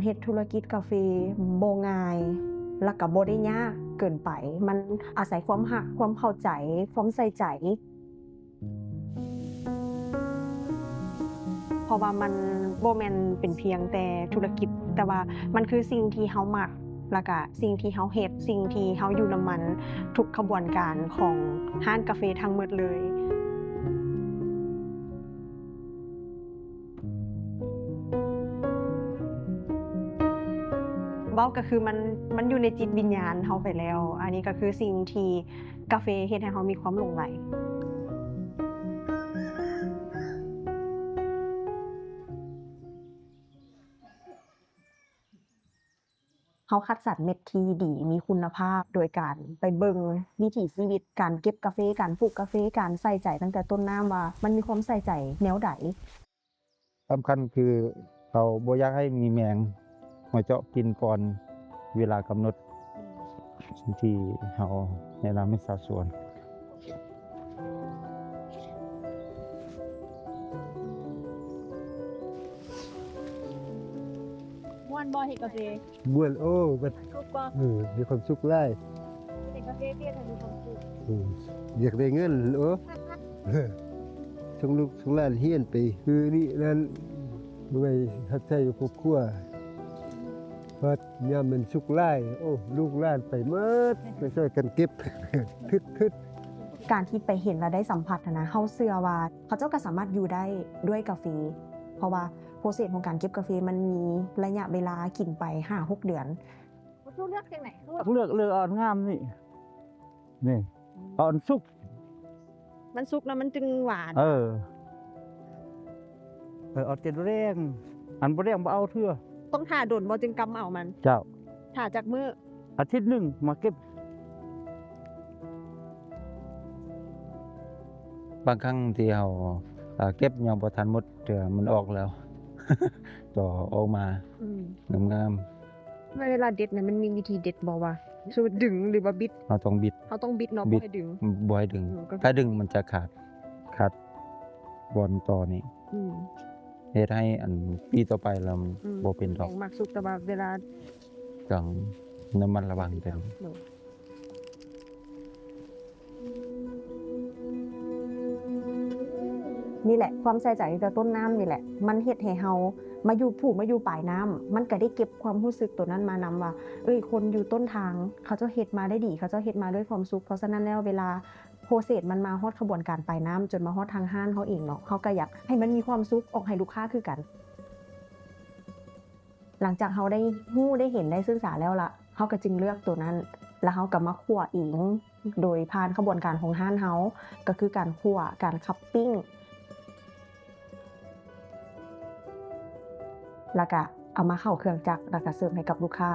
ເຮັດທຸລະກິດກາເຟບໍ່ງ່າຍ ແລ້ວກໍບໍ່ໄດ້ຍາກເກີນໄປ. ມັນອາໄສຄວາມຮັກ, ຄວາມເຂົ້າໃຈ, ຄວາມໃສ່ໃຈ. ເພາະວ່າມັນບໍ່ແມ່ນເປັນພຽງແຕ່ທຸລະກິດ, ແຕ່ວ່າມັນຄືສິ່ງທີ່ເຮົາມັກ, ແລ້ວກະສິ່ງທີ່ເຮົາເຮັດ, ສິ່ງທີ່ເຮົາຢູ່ນຳມັນ, ທຸກຂະບວນການຂອງຮ້ານກາເຟທັງໝົດເລີຍ. ເວົ້າກໍຄືມັນ, ມັນຢູ່ໃນຈິດວິນຍານເຮົາໄປແລ້ວ. ອັນນີ້ກໍຄືສິ່ງທີ່ກາເຟເຮັດໃຫ້ເຮົາມີຄວາມຫຼົງໄຫຼ. ເຮົາຄັດສັນເມັດທີ່ດີ ມີຄຸນນະພາບ ໂດຍການໄປເບິ່ງວິຖີຊີວິດ ການເກັບກາເຟ, ການປູກກາເຟ, ການໃສ່ໃຈຕັ້ງແຕ່ຕົ້ນນ້ຳວ່າມັນມີຄວາມໃສ່ໃຈແນວໃດ. ສຳຄັນຄືເຮົາບໍ່ຢາກໃຫ້ມີແມງມາເຈາະກິນກ່ອນເວລາກຳນົດ ທີ່ເຮົາແນະນຳໃຫ້ຊາວສວນ. ມ່ວນບໍ່ເຮັດກາເຟ? ມ່ວນ ໂອ້ ບັດ ສຸກບໍ່? ເອີ ມີຄວາມສຸກຫຼາຍ. ເຮັດກາເຟເຮັດໃຫ້ມີຄວາມສຸກ. ອືມ ຢາກໄດ້ເງິນ ໂອ້ ສົ່ງລູກສົ່ງຫຼານຮຽນໄປ ຄືນີ້ນັ້ນ ໄວ້ຮັບໃຊ້ຄອບຄົວ. ພັດຍາມມັນສຸກຫຼາຍ ໂອ້ ລູກຫຼານໄປໝົດ ໄປຊ່ອຍກັນເກັບ. ຄຶດ ຄຶດ. ການທີ່ໄປເຫັນແລ້ວໄດ້ສຳຜັດຫັ້ນນະ ເຮົາເຊື່ອວ່າເຂົາເຈົ້າກໍສາມາດຢູ່ໄດ້ດ້ວຍກາເຟ ເພາະວ່າໂປຣເຊສຂອງການເກັບກາເຟມັນມີໄລຍະເວລາກິນໄປຫ້າຫົກເດືອນ. ເລືອກຈັ່ງໃດ? ເລືອກ ເລືອກເອົາອັນງາມນີ້ ນີ້ ອືມ ເອົາອັນສຸກ. ມັນສຸກແລ້ວມັນຈຶ່ງຫວານ. ເອີ ເອີ ເອົາແຕ່ແດງ ອັນບໍ່ແດງບໍ່ເອົາເທື່ອ. ຕ້ອງຖ້າດົນບໍ່ຈຶ່ງກຳເອົາມັນ? ເຈົ້າ. ຖ້າຈັກມື້? ອາທິດໜຶ່ງມາເກັບ. ບາງຄັ້ງທີ່ເຮົາ ເອີ ເກັບຍັງບໍ່ທັນໝົດເທື່ອ ມັນອອກແລ້ວ ກໍອອກມາ ອືມ ງາມໆ. ເວລາເດັດນະ ມັນມີວິທີເດັດບໍ່ວ່າ ສົມມຸດດຶງ ຫຼືວ່າບິດ? ເຮົາຕ້ອງບິດ. ເຮົາຕ້ອງບິດເນາະ ບິດ ບໍ່ໃຫ້ດຶງ. ບໍ່ໃຫ້ດຶງ. ອືມ ຖ້າດຶງມັນຈະຂາດ ຂາດບ່ອນຕໍ່ນີ້. ອືມ ເຮັດໃຫ້ອັນປີຕໍ່ໄປແລ້ວ ອືມ ບໍ່ເປັນດອກ. ແມ່ນມັກສຸກ ແຕ່ວ່າເວລາ ຕ້ອງລະມັດລະວັງເປັນ. ໂດຍ. ນີ້ແຫຼະ ຄວາມໃສ່ໃຈແຕ່ຕົ້ນນ້ຳນີ້ແຫຼະ ມັນເຮັດໃຫ້ເຮົາມາຢູ່ຜູ້ ມາຢູ່ປາຍນ້ຳ ມັນກໍໄດ້ເກັບຄວາມຮູ້ສຶກໂຕນັ້ນມານຳວ່າ ເອີຍ ຄົນຢູ່ຕົ້ນທາງ ເຂົາເຈົ້າເຮັດມາໄດ້ດີ ເຂົາເຈົ້າເຮັດມາດ້ວຍຄວາມສຸກ. ເພາະສະນັ້ນແລ້ວ ເວລາໂປຣເຊສມັນມາຮອດຂະບວນການປາຍນ້ຳ ຈົນມາຮອດທາງຮ້ານເຮົາເອງເນາະ ເຮົາກໍຢາກໃຫ້ມັນມີຄວາມສຸກອອກໃຫ້ລູກຄ້າຄືກັນ. ຫຼັງຈາກເຮົາໄດ້ຮູ້ ໄດ້ເຫັນ ໄດ້ສຶກສາແລ້ວລະ ເຮົາກໍຈຶ່ງເລືອກໂຕນັ້ນ ແລ້ວເຮົາກໍມາຂົ້ວເອງ ໂດຍຜ່ານຂະບວນການຂອງຮ້ານເຮົາ ກໍຄືການຂົ້ວ ການຄັບປີ້ງ ແລ້ວກະເອົາມາເຂົ້າເຄື່ອງຈັກ ແລ້ວກະເສີບໃຫ້ກັບລູກຄ້າ.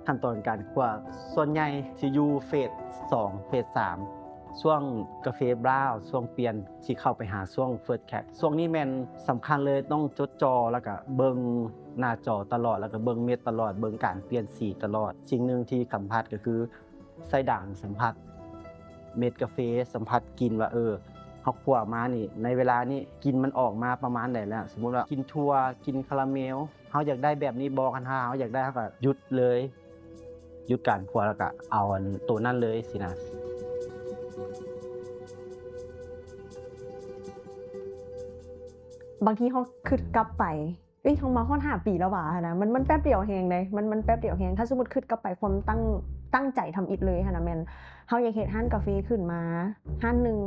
ຂັ້ນຕອນການຂົ້ວສ່ວນໃຫຍ່ຊິຢູ່ເຟສສອງ ເຟສສາມ ຊ່ວງກາເຟບຣາວ ຊ່ວງປ່ຽນ ຊິເຂົ້າໄປຫາຊ່ວງເຟີສແຄັດ. ຊ່ວງນີ້ແມ່ນສຳຄັນເລີຍ ຕ້ອງຈົດຈ່ອ ແລ້ວກະເບິ່ງໜ້າຈໍຕະຫຼອດ ແລ້ວກະເບິ່ງເມັດຕະຫຼອດ ເບິ່ງການປ່ຽນສີຕະຫຼອດ. ສິ່ງໜຶ່ງທີ່ສຳຜັດກໍຄື ໃຊ້ດັງສຳຜັດເມັດກາເຟ ສຳຜັດກິ່ນວ່າ ເອີ ເຮົາຂົ້ວມານີ້ ໃນເວລານີ້ກິ່ນມັນອອກມາປະມານໃດແລ້ວ. ສົມມຸດວ່າກິ່ນຖົ່ວ ກິ່ນຄາຣາເມວ ເຮົາຢາກໄດ້ແບບນີ້ບໍ່? ຄັນຖ້າເຮົາຢາກໄດ້ ເຮົາກໍຢຸດເລີຍ ຢຸດການຂົ້ວ ແລ້ວກໍເອົາອັນໂຕນັ້ນເລີຍຊີ້ນະ. ບາງທີເຮົາຄິດກັບໄປ ເອີຍ ເຮົາມາຮອດຫ້າປີແລ້ວຫວາຫັ້ນນະ ມັນ ມັນແປັບດຽວແຮງເດ້ ມັນ ມັນແປັບດຽວແຮງ. ຖ້າສົມມຸດຄິດກັບໄປຄວາມຕັ້ງ ຕັ້ງໃຈທຳອິດເລີຍຫັ້ນນະ ແມ່ນເຮົາຢາກເຮັດຮ້ານກາເຟຂຶ້ນມາຮ້ານໜຶ່ງ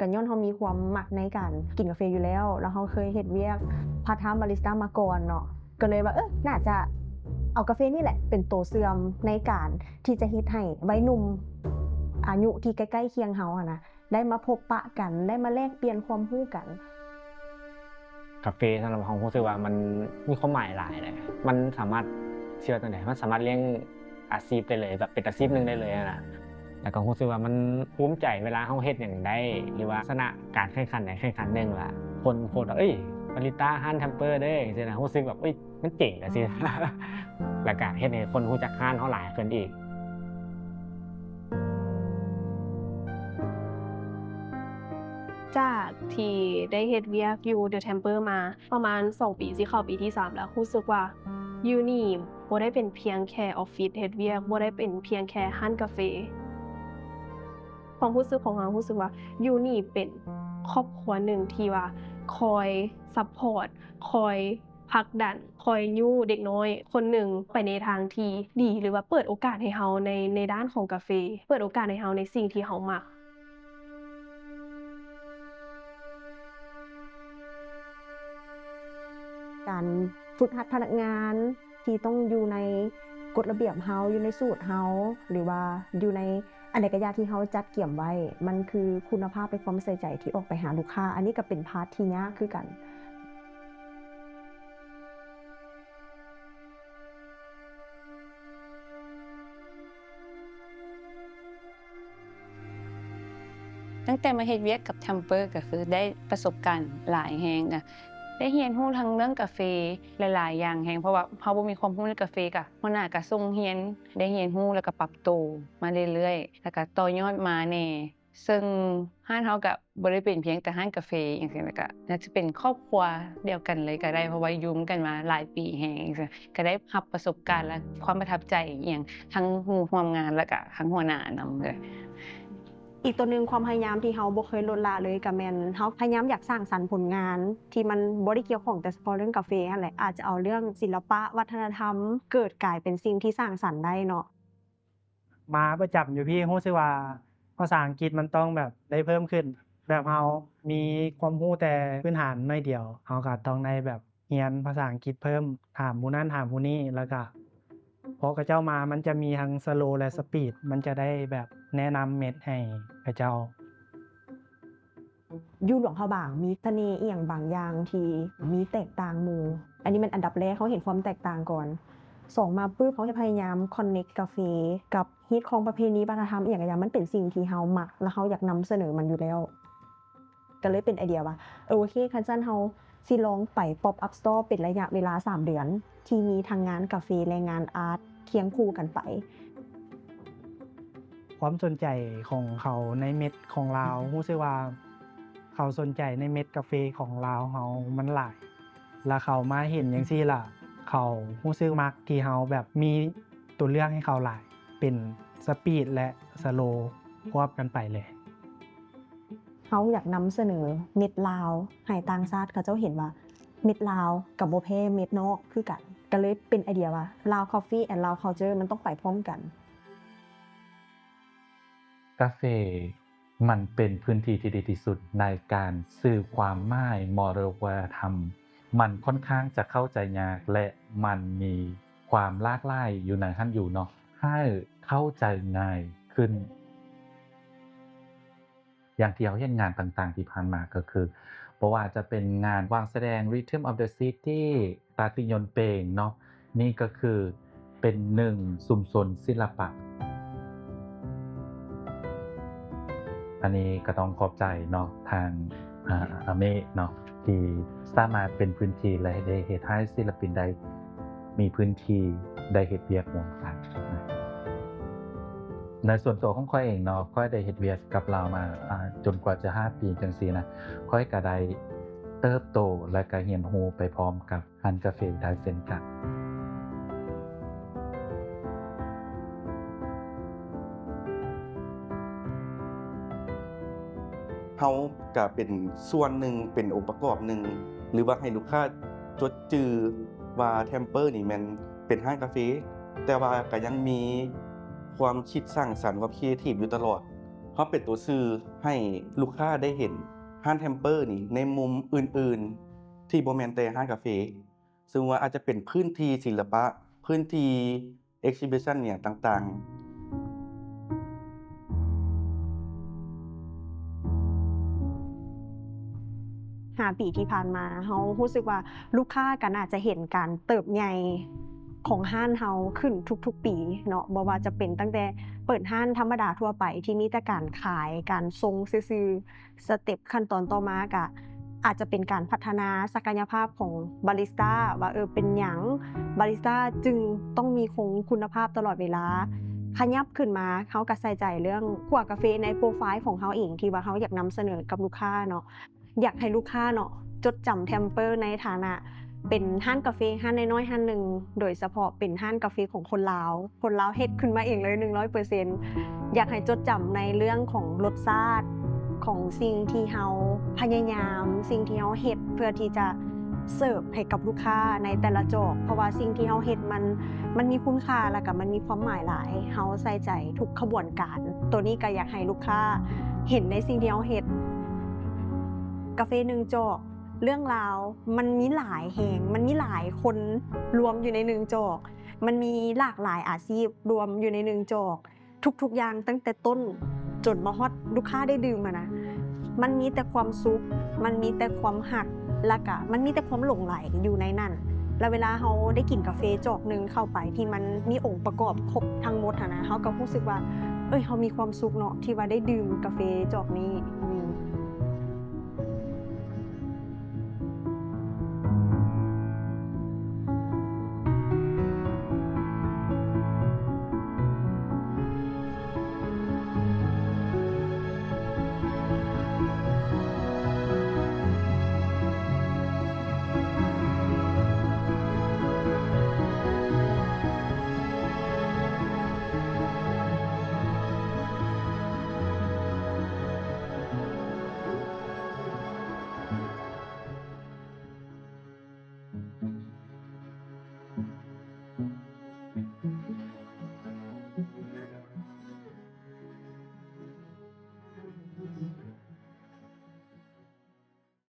ກໍຍ້ອນເຮົາມີຄວາມມັກໃນການກິນກາເຟຢູ່ແລ້ວ ແລ້ວເຮົາເຄີຍເຮັດວຽກພາດທາມບາຣິສຕາມາກ່ອນເນາະ ກໍເລີຍວ່າ ເອີ ໜ້າຈະເອົາກາເຟນີ້ແຫຼະເປັນໂຕເຊື່ອມໃນການທີ່ຈະເຮັດໃຫ້ໄວໜຸ່ມອາຍຸທີ່ໃກ້ໆຄຽງເຮົາຫັ້ນນະ ໄດ້ມາພົບປະກັນ ໄດ້ມາແລກປ່ຽນຄວາມຮູ້ກັນ. ກາເຟສຳລັບເຮົາຮູ້ສຶກວ່າມັນມີຄວາມໝາຍຫຼາຍເລີຍ ມັນສາມາດ ຊິວ່າຈັ່ງໃດ ມັນສາມາດລ້ຽງອາຊີບໄດ້ເລີຍ ແບບເປັນອາຊີບໜຶ່ງໄດ້ເລີຍຫັ້ນນະ. ແລ້ວກໍຮູ້ສຶກວ່າມັນພູມໃຈເວລາເຮົາເຮັດຫຍັງໄດ້ ຫຼືວ່າຊະນະການແຂ່ງຂັນໃດແຂ່ງຂັນໜຶ່ງ ລະຄົນໂພສວ່າ ເອີຍ ບາຣິສຕາຮ້ານແທມເປີເດີ ຈັ່ງຊີ້ນະ ຮູ້ສຶກແບບ ເອີຍ ມັນເກັ່ງຈັ່ງຊີ້ ແລ້ວກະເຮັດໃຫ້ຄົນຮູ້ຈັກຮ້ານເຮົາຫຼາຍຂຶ້ນອີກ. ຈາກທີ່ໄດ້ເຮັດວຽກຢູ່ The Temper ມາປະມານສອງປີ ຊິເຂົ້າປີທີສາມແລ້ວ, ຮູ້ສຶກວ່າຢູ່ນີ້ບໍ່ໄດ້ເປັນພຽງແຄ່ອອບຟິດເຮັດວຽກ, ບໍ່ໄດ້ເປັນພຽງແຄ່ຮ້ານກາເຟ. ຄວາມຮູ້ສຶກຂອງເຮົາ ຮູ້ສຶກວ່າຢູ່ນີ້ເປັນຄອບຄົວໜຶ່ງທີ່ວ່າຄອຍຊັບພອດ, ຄອຍຜັກດັນ, ຄອຍຍູ້ເດັກນ້ອຍຄົນໜຶ່ງໄປໃນທາງທີ່ດີ ຫຼືວ່າເປີດໂອກາດໃຫ້ເຮົາໃນ, ໃນດ້ານຂອງກາເຟ, ເປີດໂອກາດໃຫ້ເຮົາໃນສິ່ງທີ່ເຮົາມັກ. ການຝຶກຫັດພະນັກງານທີ່ຕ້ອງຢູ່ໃນກົດລະບຽບເຮົາ, ຢູ່ໃນສູດເຮົາ, ຫຼືວ່າຢູ່ໃນອັນໃດກະຢ່າທີ່ເຮົາຈັດກຽມໄວ້, ມັນຄືຄຸນນະພາບ ແລະ ຄວາມໃສ່ໃຈທີ່ອອກໄປຫາລູກຄ້າ. ອັນນີ້ກະເປັນພາດທີ່ຍາກຄືກັນ. ຕັ້ງແຕ່ມາເຮັດວຽກກັບ Temper ກະຄືໄດ້ປະສົບການຫຼາຍແຮງ, ກະໄດ້ຮຽນຮູ້ທັງເລື່ອງກາເຟຫຼາຍໆຢ່າງແຮງ, ເພາະວ່າເຮົາບໍ່ມີຄວາມຮູ້ເລື່ອງກາເຟ, ກະຫົວໜ້າກະສົ່ງຮຽນ, ໄດ້ຮຽນຮູ້ ແລ້ວກະປັບໂຕມາເລື້ອຍໆ, ແລ້ວກະຕໍ່ຍອດມາແດ່. ເຊິ່ງຮ້ານເຮົາກະບໍ່ໄດ້ເປັນພຽງແຕ່ຮ້ານກາເຟຈັ່ງຊີ້ນະ, ກະໜ້າຈະເປັນຄອບຄົວດຽວກັນເລີຍກະໄດ້, ເພາະວ່າຢູ່ນຳກັນມາຫຼາຍປີແຮງຈັ່ງຊີ້, ກະໄດ້ຮັບປະສົບການ ແລະ ຄວາມປະທັບໃຈອີ່ຫຍັງ ທັງໝູ່ຮ່ວມງານ ແລ້ວກະທັງຫົວໜ້ານຳເລີຍ. ອີກໂຕໜຶ່ງ ຄວາມພະຍາຍາມທີ່ເຮົາບໍ່ເຄີຍລົດລະເລີຍ ກະແມ່ນເຮົາພະຍາຍາມຢາກສ້າງສັນຜົນງານທີ່ມັນບໍ່ໄດ້ກ່ຽວຂ້ອງແຕ່ສະເພາະເລື່ອງກາເຟຫັ້ນແຫຼະ, ອາດຈະເອົາເລື່ອງສິລະປະວັດທະນະທຳເກີດກາຍເປັນສິ່ງທີ່ສ້າງສັນໄດ້ເນາະ. ມາປະຈຳຢູ່ພີ້ ຮູ້ສຶກວ່າພາສາອັງກິດມັນຕ້ອງແບບໄດ້ເພີ່ມຂຶ້ນ, ແບບເຮົາມີຄວາມຮູ້ແຕ່ພື້ນຖານໜ້ອຍດຽວ, ເຮົາກະຕ້ອງໄດ້ແບບຮຽນພາສາອັງກິດເພີ່ມ, ຖາມຜູ້ນັ້ນຖາມຜູ້ນີ້, ແລ້ວກະພໍເຂົາເຈົ້າມາ ມັນຈະມີທັງ slow ແລະ speed, ມັນຈະໄດ້ແບບແນະນຳເມັດໃຫ້ເຂົາເຈົ້າ. ຢູ່ຫຼວງພະບາງມີສະເໜ່ອີ່ຫຍັງບາງຢ່າງທີ່ມີແຕກຕ່າງໝູ່. ອັນນີ້ແມ່ນອັນດັບແລກ ເຮົາເຫັນຄວາມແຕກຕ່າງກ່ອນ. ສອງມາປຶບ ເຮົາຈະພະຍາຍາມ connect ກາເຟກັບຮີດຄອງປະເພນີວັດທະນະທຳອີ່ຫຍັງກະຢ່າ, ມັນເປັນສິ່ງທີ່ເຮົາມັກ ແລະ ເຮົາຢາກນຳສະເໜີມັນຢູ່ແລ້ວ. ກະເລີຍເປັນໄອເດຍວ່າ ເອີ ໂອເຄ ຄັນຊັ້ນເຮົາຊິລອງໄປ pop up store ເປັນໄລຍະເວລາສາມເດືອນ ທີ່ມີທັງງານກາເຟ ແລະ ງານອາດຄຽງຄູ່ກັນໄປ. ຄວາມສົນໃຈຂອງເຂົາໃນເມັດຂອງລາວ, ຮູ້ສຶກວ່າເຂົາສົນໃຈໃນເມັດກາເຟຂອງລາວເຮົາມັນຫຼາຍ, ລະເຂົາມາເຫັນຈັ່ງຊີ້ລະ ເຂົາຮູ້ສຶກມັກທີ່ເຮົາແບບມີຕົວເລືອກໃຫ້ເຂົາຫຼາຍ, ເປັນ speed ແລະ slow ຄວບກັນໄປເລີຍ. ເຮົາຢາກນຳສະເໜີເມັດລາວໃຫ້ຕ່າງຊາດເຂົາເຈົ້າເຫັນວ່າ ເມັດລາວກະບໍ່ແພ້ເມັດນອກຄືກັນ, ກະເລີຍເປັນໄອເດຍວ່າ Lao Coffee and Lao Culture ມັນຕ້ອງໄປພ້ອມກັນ. ກາເຟມັນເປັນພື້ນທີ່ທີ່ດີທີ່ສຸດໃນການສື່ຄວາມໝາຍມໍລະດົກວັດທະນະທຳ. ມັນຂ້ອນຂ້າງຈະເຂົ້າໃຈຍາກ ແລະ ມັນມີຄວາມຫຼາກຫຼາຍຢູ່ໃນຫັ້ນຢູ່ເນາະ. ໃຫ້ເຂົ້າໃຈງ່າຍຂຶ້ນ. ຢ່າງທີ່ເຮົາເຫັນງານຕ່າງໆທີ່ຜ່ານມາກໍຄື ບໍ່ວ່າຈະເປັນງານວາງສະແດງ Rhythm of the City ປາຕິຍົນເປງເນາະ, ນີ້ກໍຄືເປັນໜຶ່ງຊຸມຊົນສິລະປະ. ອັນນີ້ກໍຕ້ອງຂອບໃຈເນາະ ທາງ ອາ ອາເມະເນາະ ທີ່ສາມາດເປັນພື້ນທີ່ ແລະ ໄດ້ເຮັດໃຫ້ສິລະປິນໄດ້ ມີພື້ນທີ່ໄດ້ເຮັດວຽກຮ່ວມກັນ. ໃນສ່ວນຕົວຂອງຂ້ອຍເອງເນາະ, ຂ້ອຍໄດ້ເຮັດວຽກກັບລາວມາ ອາ ຈົນກວ່າຈະຫ້າປີຈັ່ງຊີ້ນະ, ຂ້ອຍກະໄດ້ເຕີບໂຕ ແລະ ກະຮຽນຮູ້ໄປພ້ອມກັບຮ້ານກາເຟໄດ້ເຊັ່ນກັນ. ເຮົາກະເປັນສ່ວນໜຶ່ງ ເປັນອົງປະກອບໜຶ່ງ ຫຼືວ່າໃຫ້ລູກຄ້າຈົດຈື່ວ່າ Temper ນີ້ແມ່ນເປັນຮ້ານກາເຟ, ແຕ່ວ່າກະຍັງມີຄວາມຄິດສ້າງສັນ ຄວາມ creative ຢູ່ຕະຫຼອດ. ເຮົາເປັນຕົວສື່ໃຫ້ລູກຄ້າໄດ້ເຫັນຮ້ານ Temper ນີ້ໃນມຸມອື່ນໆ ທີ່ບໍ່ແມ່ນແຕ່ຮ້ານກາເຟ. ເຊິ່ງວ່າອາດຈະເປັນພື້ນທີ່ສິລະປະ, ພື້ນທີ່ exhibition ອີ່ຫຍັງຕ່າງໆ. ຫ້າປີທີ່ຜ່ານມາ ເຮົາຮູ້ສຶກວ່າລູກຄ້າກໍໜ້າຈະເຫັນການເຕີບໃຫຍ່ຂອງຮ້ານເຮົາຂຶ້ນທຸກໆປີເນາະ, ບໍ່ວ່າຈະເປັນຕັ້ງແຕ່ເປີດຮ້ານທຳມະດາທົ່ວໄປທີ່ມີແຕ່ການຂາຍ, ການສົ່ງຊື່ໆ, ສະເຕັບຂັ້ນຕອນຕໍ່ມາກະອາດຈະເປັນການພັດທະນາສັກກະຍະພາບຂອງບາຣິສຕາ ວ່າ ເອີ ເປັນຫຍັງບາຣິສຕາຈຶ່ງຕ້ອງມີຄົງຄຸນນະພາບຕະຫຼອດເວລາ. ຂະຫຍັບຂຶ້ນມາ ເຮົາກໍໃສ່ໃຈເລື່ອງຂົ້ວກາເຟໃນໂປຣໄຟລ໌ຂອງເຮົາເອງ ທີ່ວ່າເຮົາຢາກນຳສະເໜີກັບລູກຄ້າເນາະ. ຢາກໃຫ້ລູກຄ້າເນາະ ຈົດຈຳ Tamper ໃນຖານະເປັນຮ້ານກາເຟຮ້ານນ້ອຍໆຮ້ານໜຶ່ງ, ໂດຍສະເພາະເປັນຮ້ານກາເຟຂອງຄົນລາວ. ຄົນລາວເຮັດຂຶ້ນມາເອງເລີຍ ໜຶ່ງຮ້ອຍເປີເຊັນ. ຢາກໃຫ້ຈົດຈຳໃນເລື່ອງຂອງລົດຊາດ ຂອງສິ່ງທີ່ເຮົາພະຍາຍາມ, ສິ່ງທີ່ເຮົາເຮັດເພື່ອທີ່ຈະເສີບໃຫ້ກັບລູກຄ້າໃນແຕ່ລະຈອກ, ເພາະວ່າສິ່ງທີ່ເຮົາເຮັດມັນ ມັນມີຄຸນຄ່າ ແລ້ວກໍມັນມີຄວາມໝາຍຫຼາຍ. ເຮົາໃສ່ໃຈທຸກຂະບວນການ. ໂຕນີ້ກໍຢາກໃຫ້ລູກຄ້າເຫັນໃນສິ່ງທີ່ເຮົາເຮັດ. ກາເຟໜຶ່ງຈອກ ເລື່ອງລາວມັນມີຫຼາຍແຮງ, ມັນມີຫຼາຍຄົນລວມຢູ່ໃນໜຶ່ງຈອກ, ມັນມີຫຼາກຫຼາຍອາຊີບລວມຢູ່ໃນໜຶ່ງຈອກ. ທຸກໆຢ່າງຕັ້ງແຕ່ຕົ້ນຈົນມາຮອດລູກຄ້າໄດ້ດື່ມຫັ້ນນະ ມັນມີແຕ່ຄວາມສຸກ, ມັນມີແຕ່ຄວາມຮັກ, ແລ້ວກະມັນມີແຕ່ຄວາມຫຼົງໄຫຼຢູ່ໃນນັ້ນ. ແລ້ວເວລາເຮົາໄດ້ກິນກາເຟຈອກໜຶ່ງເຂົ້າໄປ ທີ່ມັນມີອົງປະກອບຄົບທັງໝົດຫັ້ນນະ, ເຮົາກໍຮູ້ສຶກວ່າ ເອີຍ ເຮົາມີຄວາມສຸກເນາະ ທີ່ວ່າໄດ້ດື່ມກາເຟຈອກນີ້.